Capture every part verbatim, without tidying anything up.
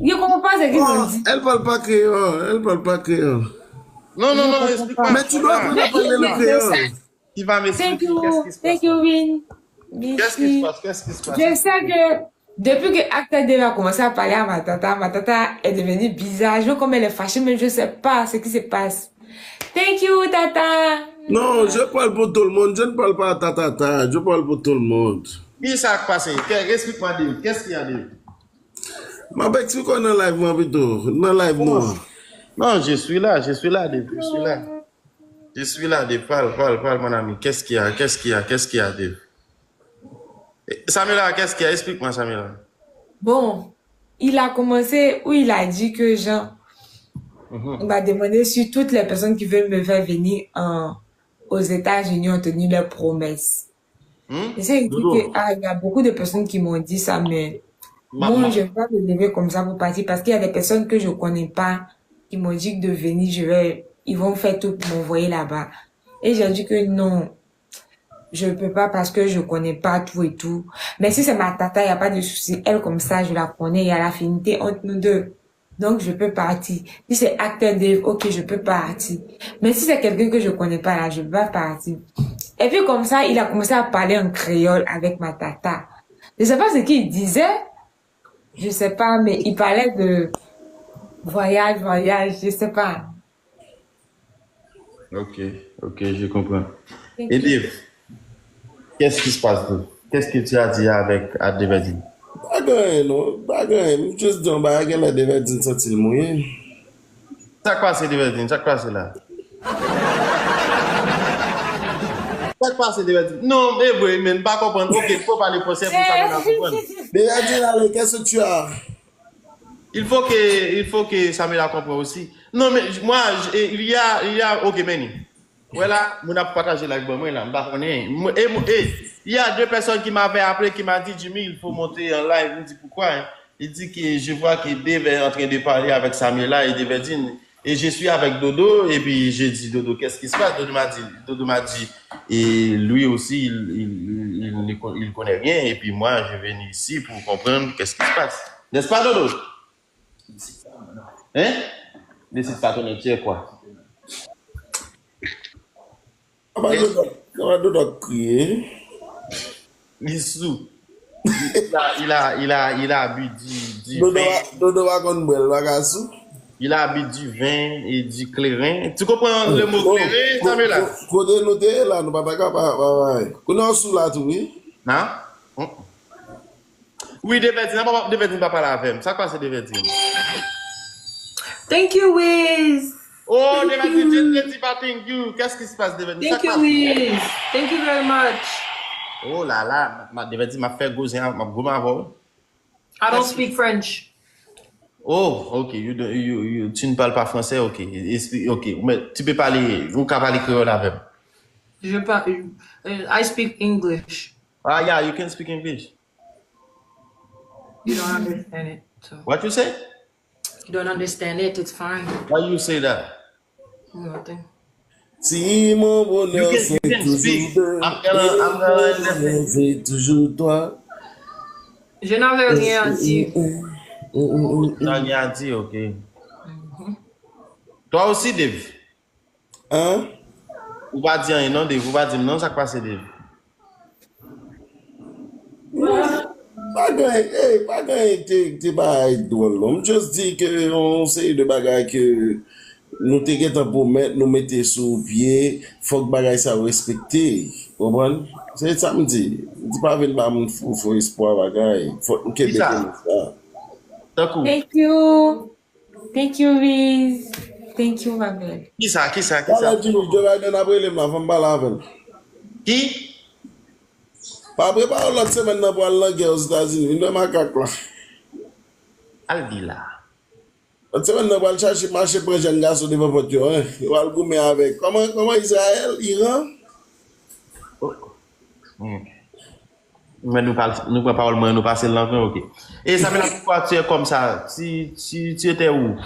Yo konprann pa sa ki moun di. Elle parle pas créole, elle parle pas créole. Non, non, non, explique-moi. Mais tu dois apprendre à parler le créole. Il va m'expliquer qu'est-ce qui se passe. Thank you, Win. Qu'est-ce qui se passe? Qu'est-ce qui se passe? Je sais que depuis que Acteur Dave a commencé à parler à ma tata, ma tata est devenue bizarre. Je vois comme elle est fâchée, mais je sais pas ce qui se passe. Thank you, tata. Non, je parle pour tout le monde. Je ne parle pas à ta tata. Je parle pour tout le monde. Kisa k pase? Ke- Explique-moi, Dave. Qu'est-ce qu'il y a, Dave? M ap eksplike w nan live mwen pito. Nan live nou an. Non, je suis là, je suis là, Dave. Je suis là. Je suis là, Dave. Parle, parle, parle, mon ami. Qu'est-ce qu'il y a? Qu'est-ce qu'il y a? Qu'est-ce qu'il y a, Dave? Eh, Samela, qu'est-ce qu'il y a? Explique-moi, Samela. Bon, il a commencé où il a dit que Jean, il m'a demandé si toutes les personnes qui veulent me faire venir en- aux États-Unis ont tenu leurs promesses. Hmm? Et ça, il dit Dodo. Que, ah, il y a beaucoup de personnes qui m'ont dit ça, mais Ma- moi, ma- je ne vais pas me lever comme ça pour partir parce qu'il y a des personnes que je connais pas qui m'ont dit que de venir, je vais, ils vont faire tout pour m'envoyer là-bas. Et j'ai dit que non, je ne peux pas parce que je connais pas tout et tout. Mais si c'est ma tata, il n'y a pas de souci. Elle, comme ça, je la connais, il y a l'affinité entre nous deux. Donc, je peux partir. Si c'est Acteur Dave, ok, je peux partir. Mais si c'est quelqu'un que je connais pas là, je peux pas partir. Et puis comme ça, il a commencé à parler en créole avec ma tata. Je sais pas ce qu'il disait. Je sais pas, mais il parlait de voyage, voyage, je sais pas. Ok, ok, je comprends. Et Dave, qu'est-ce qui se passe, Dave? Qu'est-ce que tu as dit avec à Deverdine? Pa gen anyen non, pa gen anyen. M just di yon bagay, genlè Deverdine santi l mouye. Sa k pase, Deverdine? Sa k pase la? Sa k pase, Deverdine? Non, e vre, men m pa konprann. Ok, fò pale fransè pou sa moun nan konprann. Deverdine, allez, qu'est-ce que tu as? Il faut que, il faut que Samela comprenne aussi. Non, mais moi, je- il y a, il y a, ok, Manny. Wè la, moun ap pataje live ban mwen la, m pa konnen. Mwen- E, mwen- e, il y a deux personnes qui m'avaient appelé, qui m'a dit, Jimmy, il faut monter en live. M di, pourquoi, hein? Il dit que je vois que Dave est en train de parler avec Samela et Deverdine. Et je suis avec Dodo, et puis je dis, Dodo, qu'est-ce qui se passe? Dodo m'a dit, Dodo m'a dit, et lui aussi, il, il, il, il ne con- il connaît rien, et puis moi, je viens ici pour comprendre qu'est-ce qui se passe. N'est-ce pas, Dodo? Hein? Desid pa tonnen tchè kwa. Kòman Dodo, kòman Dodo kriye? Li sou. Il a, il a, il a, il a bu du, du Dodo, vin. Dodo pa konn bwè, l pa ka sou. Il a bu du vin et du clairin. Tu comprends le mot clairin, Samela? Kote nou te ye la, nou pa ta ka pa, pa, pa. Kounye a w sou la tou, wi. Nan? Mm. Wi, Deverdine, papa, Deverdine pa pale avè m. Sa k pase, Deverdine? Thank you, Wiz. Oh, Deverdine, je ne te dis pas thank you. Qu'est-ce qui se passe, Deverdine? Sa Thank k you, pase? Wiz. Thank you very much. Oh là là, ma, Deverdine, m ap fè gwo zen, m ap gwo avè w. I don't speak French. Oh, ok, you, don't- you, you, tu ne parles pas français, ok. Espri- Ok, mais tu peux parler, ou ka pale kreyòl avè m. Je parle, uh, I speak English. Ah, yeah, you can speak English. You don't understand it. So. What you say? You don't understand it, it's fine. Why you say that? Nothing. Si mon bonè You can, se you can toujou speak. de, I'm gonna, I'm gonna listen. Se toujou twa. Je n'avais rien à dire. Nan gen a di, ok. Toi aussi, Dave. Hein? Ou pa di anyen, non, Dave. Ou pa di m, non, sa k pase, Dave. Pa gen, eh, pa gen te, te bagay dwòl, non. M just di ke yon seri de bagay ke nou te gentan pwomèt, nou mete sou pye, fòk bagay sa yo respekte. Konprann? Se sa m di. M di pa vin ba moun fo, fo espwa bagay. Fòk nou kenbe Kisa? Konnen sa. Tankou. Thank you. Thank you, Wiz. Thank you, ma belle. Kisa, kisa, Talè kisa? Jimmy, Joe Biden ap rele m la, fò m pale avè l. Ki? Pa prepare w lòt semèn nan pou al nan gè Ozetazini, vin wè makak la. Al di la. Lòt semèn nan pou al chache mache pran jèn gason devan pòt yo, en. Yo al goumen avèk. Kòman, kòman Izrayèl, Iran? Hmm. Men nou pa, nou pran pawòl mwen, nou pase l nan grenn, ok. E sa, men la, pourquoi tu es comme ça? Tu, tu, tu étais où?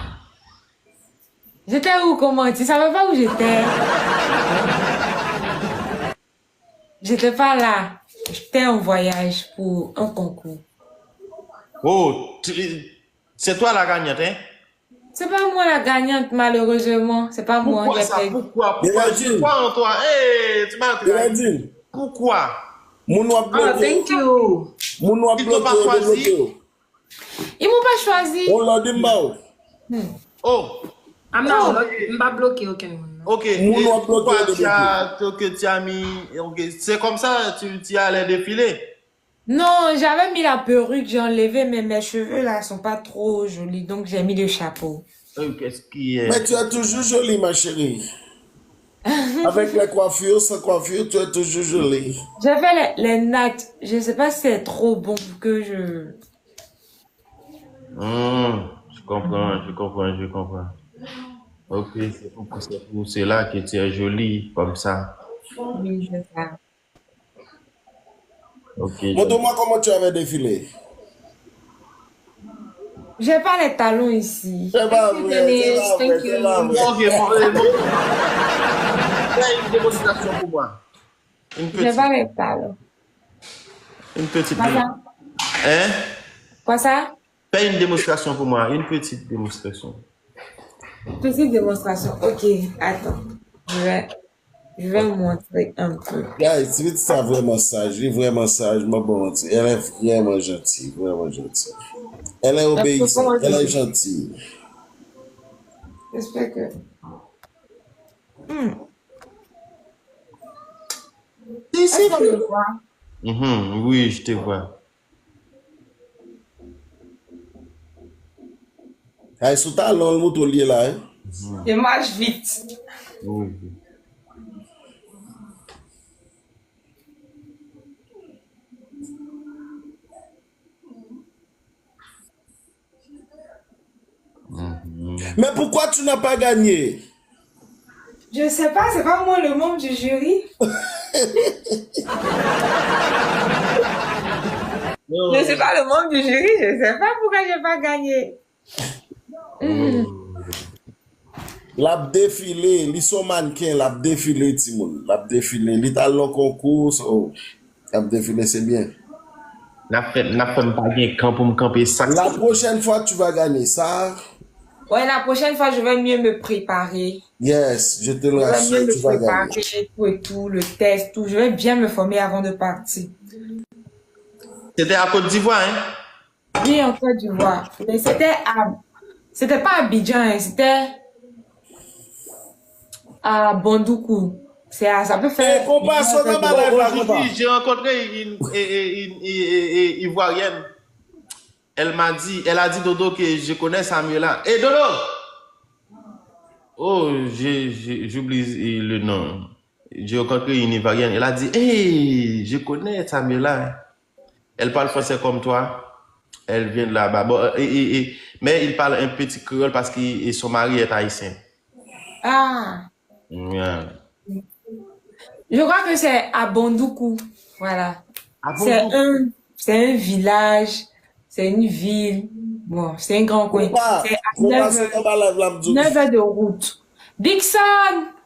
J'étais où, comment? Tu savais pas où j'étais? J'étais pas là. J'étais en voyage pour un concours. Oh, tu, C'est toi la gagnante, hein? C'est pas moi la gagnante, malheureusement. C'est pas moi, j'ai perdu. Pourquoi ça? Pourquoi? Pourquoi? Devèdin. Pourquoi en toi? Hey, tu m'as trahi. Devèdin. Pourquoi? Moun w ap bloke. Oh, thank you. Moun w ap bloke yo, debloke yo. Ils m'ont pas choisi. On lòd m ba w. Oh. I'm not bloqué. M pa bloke okenn moun, non. Ok. Moun w ap bloke yo, debloke yo. Et pourquoi tu as, que tu as mis, ok, c'est comme ça, tu, tu allais défiler? Non, j'avais mis la perruque, j'ai enlevé, mais mes cheveux là sont pas trop jolis, donc j'ai mis le chapeau. Euh, qu'est-ce qui est... Mais tu es toujours jolie, ma chérie. Avec la coiffure, sans coiffure, tu es toujours jolie. J'ai fait les, les nattes. Je sais pas si c'est trop bon pour que je... Hmm, je comprends, je comprends, je comprends. Ok, c'est pour, c'est pour cela que tu es jolie comme ça. Oui, c'est ça. Ok. Montre-moi comment tu avais défilé. J'ai pas les talons ici. C'est pas vrai, c'est pas vrai, c'est pas vrai. Ok, bon, euh, bon. Fais une démonstration pour moi. Une petite. J'ai pas les talons. Une petite. Quoi ça? Hein? Quoi ça? Fais une démonstration pour moi, une petite démonstration. Petite démonstration. Ok, attends. Je vais, je vais montrer un peu. Guys, ti pitit sa vrèman saj, li vrèman saj, mwen pa manti. Elle est vraiment gentille, vraiment gentille. Elle est obéissante, elle est gentille. J'espère que... Hmm. Si, si. Est-ce qu'on me voit? Mhm, oui, je te vois. Ay, sou talon l montre w l ye la, hein? Je marche vite. Oui. Mhm. Mais pourquoi tu n'as pas gagné? Je sais pas, c'est pas moi le membre du jury. Je suis pas le membre du jury, je sais pas pourquoi j'ai pas gagné. Hmm. L ap defile, li se yon mannken, l ap defile, timoun. L ap defile. Li t al nan konkou, so, l ap defile, se byen. N ap fè, n ap fè m pa gen kan pou m kanpe sa. La prochaine fois, tu vas gagner ça. Ouais, la prochaine fois, je vais mieux me préparer. Yes, je te le rassure, tu vas gagner. Je vais mieux me préparer, tout et tout, le test, tout. Je vais bien me former avant de partir. C'était à Côte d'Ivoire, hein? Oui, en Côte d'Ivoire. Mais c'était à, c'était pas Abidjan, hein, c'était à Bandoukou. C'est à, ça peut faire une heure de route. Aujourd'hui, j'ai rencontré une, une, une, une, une Ivoirienne. Elle m'a dit, elle a dit, Dodo, que je connais Samuela. Eh, Dodo! Oh, j'ai, j'ai, j'oublie le nom. J'ai rencontré une Ivoirienne. Elle a dit, hey, je connais Samuela, hein. Elle parle français comme toi. Elle vient de là-bas. Bon, euh, et, et, et, mais il parle un petit créole parce que, et son mari est haïtien. Ah. Yeah. Je crois que c'est à Bandoukou. Voilà. À Bandoukou. C'est un, c'est un village, c'est une ville. Bon, c'est un grand coin. C'est à neuf heures, neuf heures de route. Dixon,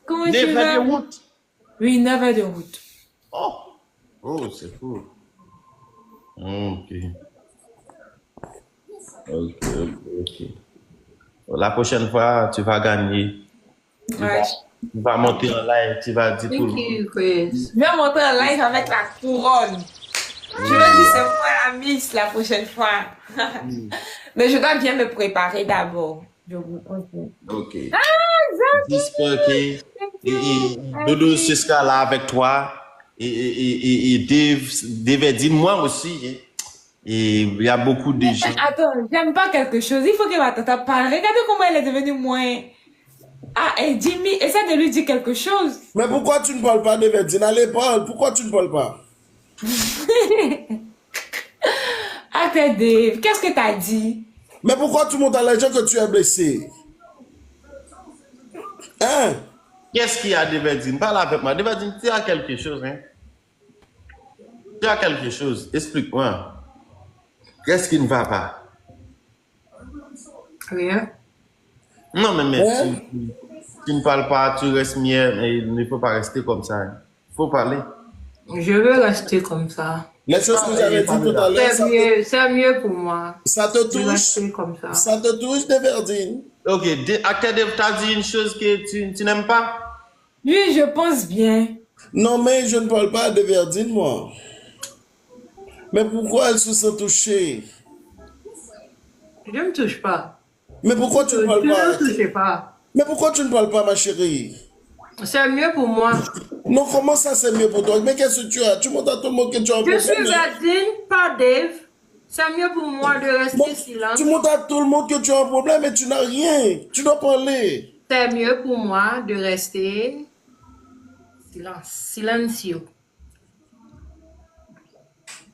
comment tu vas? Neuf heures de route. Oui, neuf heures de route. Oh! Oh, c'est cool. Ok. Ok, ok, ok. La prochaine fois, tu vas gagner. Tu vas, tu vas monter en live, tu vas dire tout le monde. Thank you, Chris. Je vais monter en live avec la couronne. Je vais dire, c'est moi la Miss la prochaine fois. Mais je dois bien me préparer d'abord. Je vous conseille. Ok. Ah, Jean-Pierre, thank you. J'espère que, et, et Dodo, ce sera là avec toi. Et, et, et, et, et Dave, Dave a dit moi aussi, hein. Et il y a beaucoup de gens. Mais, euh, attends, j'aime pas quelque chose. Il faut que ma tata parle. Regardez comment elle est devenue moins. Ah, et Jimmy, essaie de lui dire quelque chose. Mais pourquoi tu ne parles pas, Deverdine? Allez, parle. Pourquoi tu ne parles pas? Attends, Dave, qu'est-ce que t'as dit? Mais pourquoi tu montres à les gens que tu es blessé? Hein? Qu'est-ce qu'il y a, Deverdine? Parle avec moi. Deverdine, tu as quelque chose, hein? Tu as quelque chose. Explique-moi. Qu'est-ce qui ne va pas? Rien. Non, mais, mais tu, tu, tu ne parles pas, tu restes muet, mais il ne faut pas rester comme ça, hein. Faut parler. Je veux rester comme ça. Les choses que j'avais dit tout à l'heure, C'est mieux, c'est mieux pour moi. Ça te touche? Ça te touche, Deverdine? Ok, de, acteur Dev, t'as dit une chose que tu, tu n'aimes pas? Oui, je pense bien. Non, mais je ne parle pas à Deverdine, moi. Mais pourquoi elle se sent touchée? Je ne touche pas. Mais pourquoi tu ne parles pas? Je ne touche pas. Mais pourquoi tu ne parles pas, ma chérie? C'est mieux pour moi. Non, comment ça c'est mieux pour toi? Mais qu'est-ce que tu as? Tu montres à tout le monde que tu as un Je problème. suis Verdine, pas Dave. C'est mieux pour moi de rester Bon, silence. Tu montres à tout le monde que tu as un problème et tu n'as rien. Tu dois parler. C'est mieux pour moi de rester silence, silencio.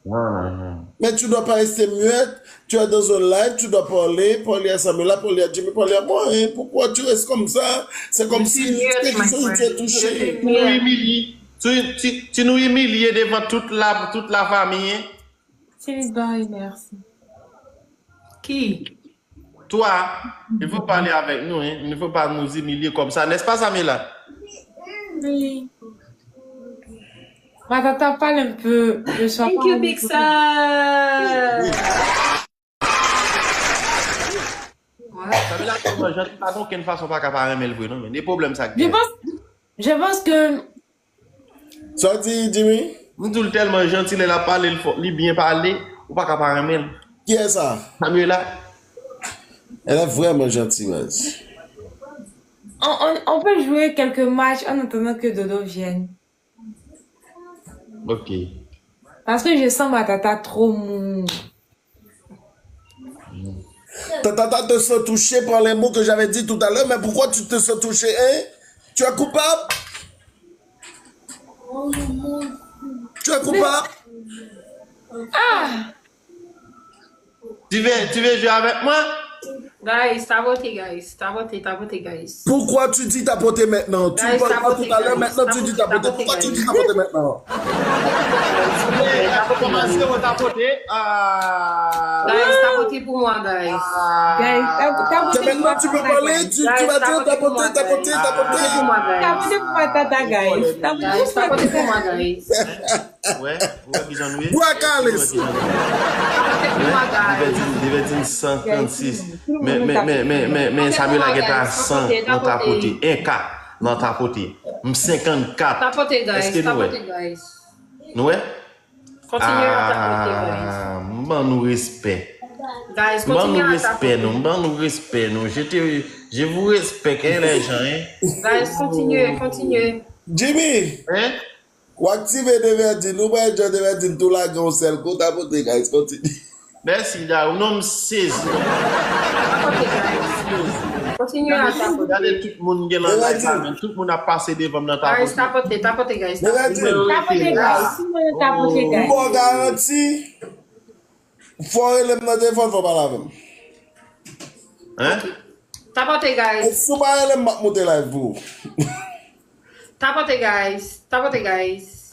Non, non, non. Mais tu dois pas rester muette. Tu es dans un live, tu dois parler, parler à Samuela, parler à Jimmy, parler à moi. Hein. Pourquoi tu restes comme ça? C'est comme Je suis si muette, quelque my chose friend. t'est Je touché. suis Tu nous muette. humilies. Tu, tu, tu nous humilies devant toute la, toute la famille. Hein? Philippe Barry, merci. Qui? Toi, il faut parler avec nous. Hein? Il ne faut pas nous humilier comme ça. N'est-ce pas, Samuela? Oui. Ma tata parle un peu. Je suis Thank pas you, en Big train- Sir. Ouais. Samuela tèlman janti, pa gen okenn fason pa ka pa renmen l vre, non, men de pwoblèm sa k Je gen. pense, je pense que Sa w di, Jimmy? M di l tèlman janti, lè l ap pale, l fò, li byen pale, ou pa ka pa renmen l. Qui est ça? Samuela, Elle est vraiment gentille, Wes. on, on, on peut jouer quelques matchs en attendant que Dodo vienne. Ok. Parce que je sens ma tata trop mou. Ta tata te sent touchée par les mots que j'avais dit tout à l'heure, mais pourquoi tu te sens touchée, hein? Tu es coupable? Tu es coupable? Ah! Tu veux, tu veux jouer avec moi? Guys, tapote, guys. Tapote, tapote, guys. Pourquoi tu dis tapoter maintenant? Tu Guys, ne parles pas tapote, tout à l'heure, guys. Maintenant tu dis tapoter. Tapote, Pourquoi tu guys. dis tapoter maintenant? Kòmanse, ou tapote. Ah. Guys, tapote pou mwen, guys. Guys, tab- tapote C'est pou maintenant tu peux tata, parler, guys. Tu, tu vas dire tapoter, tapoter, tapoter. Tapote pou mwen, guys. Tapote pou tata, guys. Tapote Guys, pou tapote pou tata. Mwen, guys. Wè, ou wè kijan nou ye? Bwa kale. Tapote pou mwen, guys. Devèdin, Devèdin san trannsis. Men, men, men, men, men, men Samuela gen ta san nan tapote. En ka nan tapote. M senkannkat. Tapote, guys. Èske nou wè? Tapote, guys. Nou wè? Kontinye a tapote, guys. Ah, m ban nou respè. Guys, M ban kontinye nou a respè, tapote. Nou. M ban nou respè, nou. Je te, je vous respecte, hein, les gens, hein. Guys, kontinye, kontinye. Jimmy, Hein? ou aktive Devèdin, nou bay John Devèdin tou lage yon sèl kou, tapote, guys, kontinye. Mèsi, Darou. Non, m sezi. Tapote, guys. Kontinye a Gade, tapote. Gade tout moun gen nan live la, men. Tout moun ap pase devan m nan Guys, tapote. Tapote, tapote, guys. Devèdin, Tapote, guys. Tout moun tapote, m guys. ba w garanti, fò w rele m nan telefòn, fò w pale avè m. Hein? Tapote, guys. Si w pa rele m, m ap moute live pou ou. Tapote, guys. Tapote, guys.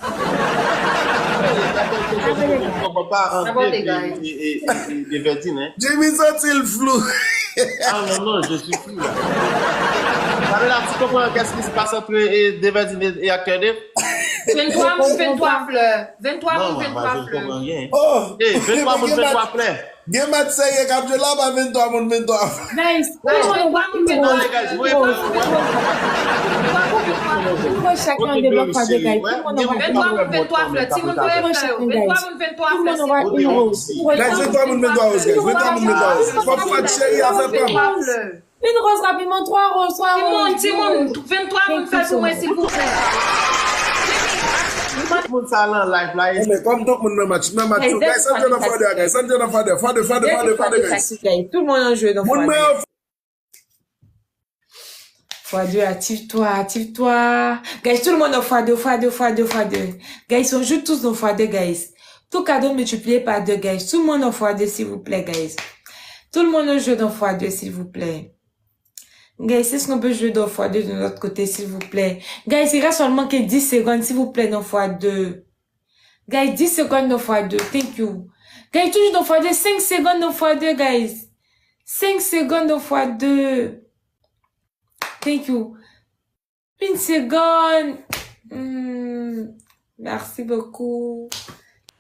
Tapote, guys. Devèdin, hein. Jimmy santi l flou. Ah non, non, je suis fou là. Samuela, tu comprends qu'est-ce qui se passe entre eh, Devèdin et, et Acteur Dave? Venntwa moun, venntwa flè. Venntwa moun, venntwa flè. Rien. Oh, Eh, venntwa moun, venntwa flè. Gen match serye k ap jwe la, pa venntwa moun, venntwa flè. Guys, tout le monde envoie une rose. Guys, voyez pas. Une rose chacun de bloc par deux, guys. Tout le monde envoie une Venntwa rose. moun, venntwa flè. Timoun voye flè yo. Venntwa moun, venntwa flè. Tout le monde envoie une rose. Une rose. Guys, venntwa moun, venntwa rose, guys. Venntwa moun, venntwa rose. Fòk fwa cheri a fè pa m. Une rose rapidement, trois roses, trois Timoun, roses. timoun, venntwa moun fè pou mwen, silvouplè. Tout moun sa nan live la. Eh, men kòm tout moun nan match, nan match, guys, sa n jwe nan fwa de, guys, sa n jwe nan fwa de, fwa de, fwa de, fwa de, fwa de, guys. Tout le monde en jeu dans Moun fwa mwen de. An Fwa de, active-toi, active-toi. Guys, tout le monde en fwa de, fwa de, fwa de, fwa de. Guys, on joue tous dans fwa de, guys. Tout cadeau multiplié par deux, guys. Tout le monde en fwa de, s'il vous plaît, guys. Tout le monde en jeu dans fwa de, s'il vous plaît. Guys, est-ce qu'on peut jouer dans fwa de de notre côté, s'il vous plaît? Guys, il reste seulement que dix secondes, s'il vous plaît, dans fwa de. Guys, dix secondes dans fwa de. Thank you. Guys, toujours dans fwa de. Cinq secondes dans fwa de, guys. Cinq secondes dans fwa de. Thank you. Une seconde. Hmm, merci beaucoup.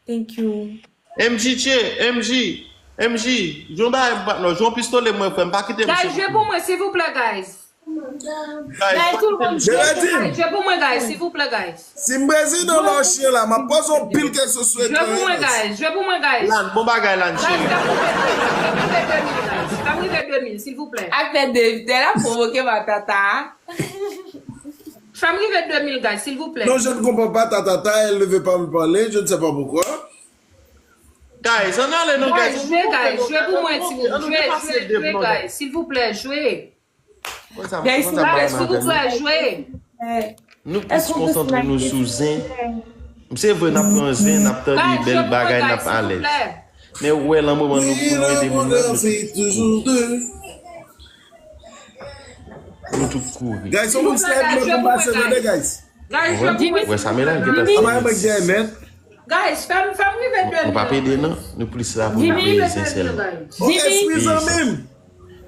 Thank you. M J Che, M J, M J, jwe yon bagay pou patnè w, jwe yon pistole mwen frè m, pa kite m Guys, jwe pou mwen, silvouplè, guys. Guys, Guys, tout le monde Jere di m, Jwe pou mwen, guys, silvouplè, guys. si m prezidan lò chyen la, m ap poze yon pil kesyon sou Jwe ekran pou mwen, yo. Guys, jwe pou mwen, guys. Lan, bon bagay Lan, Guys, cheri. Fè m rive de mil, guys. Fè m rive de mil, silvouplè. Afè de tè la pwovoke Matata. Fè m rive de mil, guys, silvouplè. Non, je ne comprends pas, ta, ta, ta, elle ne veut pas me parler, je ne sais pas pourquoi. Guys, ann ale non, Guys, guys. Jwe, guys, jwe pou mwen, timoun. Ann nou Jwe, depase jwe, de jwe, non, guys, silvouplè, jwe. Konsa, Guys, konsa Guys, bagay silvouplè, la jwe. Eh, Nou plis konsantre nou sou zen. Se vre, n ap pran zen, n ap tande Guys, jwe bèl pou mwen, bagay, n guys, ap alèz. silvouplè. Men ou wè, lan moman nou pou nou ede moun nan, nou Toujours deux. Nou tout kouri. Guys, yon moun snipe mwen pou m pase tande, guys. Guys, jwe pou mwen, Wè sa, men la, l silvouplè. gentan Ama yon mèt dèyè mèt. Guys, fè m, fè m rive de Nou pa mil. Pede non, nou plis la pou Fè nou m veye rive zen de sèl. mil, guys. Ok, espri zanmi m.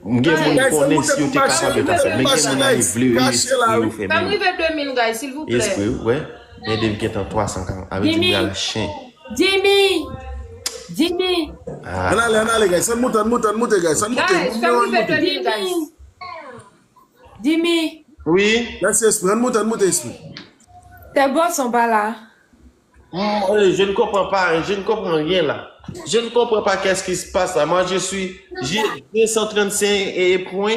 M gen moun Guys, konnen moute si yo pou te mache, kapab yo ta moute fè. pou Men gen mache, moun nan guys. vle yo Kache la, espri yo wi. fè Fè m men. rive de mil, guys, silvouplè. Espri, wè. Men dev gentan twa san kan. Avè di Jimmy. Gal chen. Jimmy. Jimmy. Ah. Ann ale, ann ale, guys. Ann moute, ann moute, ann moute, guys. Ann moute. Guys, fè m Ann rive de moute. mil, guys. Jimmy. Wi. Mèsi, espri. Ann moute, ann moute, espri. Tè bòson pa la. Mm, eh, je ne comprends pas, je ne comprends rien là. Je ne comprends pas qu'est-ce qui se passe là. Moi, je suis, j'ai deux cent trente-cinq et point.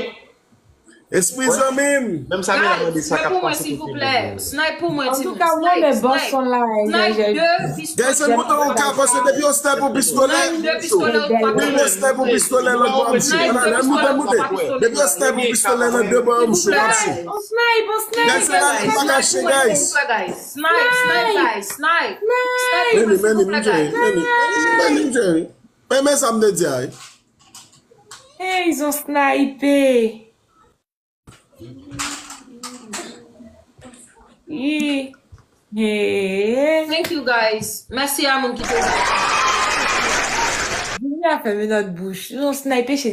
Espri zanmi m. Menm sa, men la mande sa Jwe k ap pou mwen, pase kote silvouplè. m. Snipe pou mwen, An timoun. tou ka, mwen men bòson la. Snipe de pistolè. Guys, ann moute yon ka, paske depi yon snipe yon pistolè. Snipe de pistolè ou twa Depi yon snipe yon pistolè, lòt bò a m sou. Ann ale, ann moute, ann moute. Depi yon snipe yon pistolè, nan de bò a m sou, m ap sou. On snipe, on snipe. Guys, se la nou pa kache, guys. Snipe, snipe, guys, snipe. Snipe, Meni, meni, m jere, meni, meni, m jere. Men, men sa m te di a, wi. Hey, ils ont snipé. Yi. Hey. Thank you, guys. Mèsi a moun ki te. Vini a fèmen lòt bouch. Ils ont snipé chez